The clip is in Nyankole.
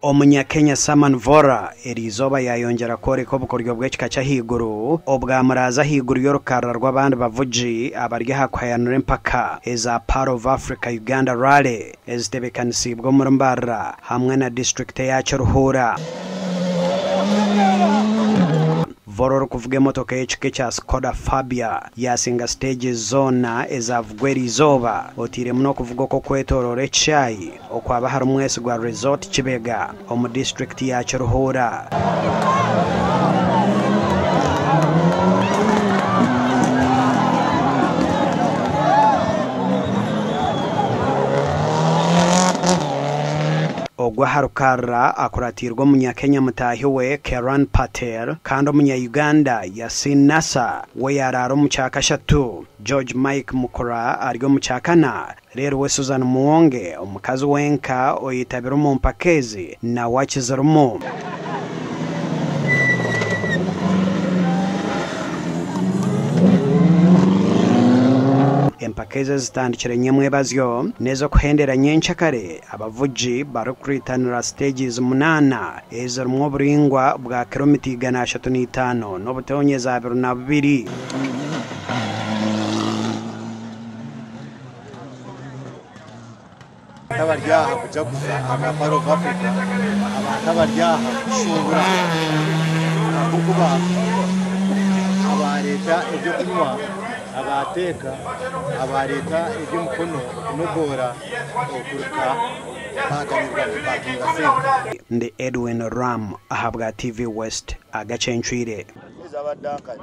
Omunya-Kenya Samman Vohra eriizooba yaayongyera kworeka obukoryo bw'ekika ky'ahaiguru obwamuraaza ahaiguru y'orukarara rw'abandi bavugi abari aha kuhayanira empaka eza Pearl of Africa Uganda Rally ezitebeekanisiibwe omuri Mbarara hamwe na disiturikiti eya Kiruhura. Vohra orikuvuga emotoka y'ekika ekya Skoda Fabia yaasinga siteegi zoona ezaavugwa eriizooba oteiremu n'okuvuga okw'okwetooroora ekishaayi okwaba ahari Mwesigwa Resort Kibega omu disiturikiti ya Kiruhura. Ogwo aha rukarara akuratiirwe Omunyakenya mutaahi we Keran Patel kandi Omunya-Uganda Yasin Nasser we yaaraara omu kyakashatu, George Mike Mukura ari omu kyakana Reero we Susan Muwonge, omukazi wenka oyetabire omu mpaka ezi, nawe akizirimu. Empaka ezi ezitandikire nyomwebazyo n'ez'okuhendera nyenkyakare abavugi barikuritanira siteegi munaana ezirimu oburaingwa bwa kiromita 305 n'obutoonyeza 22. Abantu abari aha kujaguza aha Pearl of Africa, abantu abari aha kushuubura ahabw'okuba abareeta ebyokunywa, abateeka, abareeta eby'emikono okunogoora, okuruka baganirwa batunga sente. Ndi Edwin Ram ahabwa TV West agacencwire. Ezaba Duncan.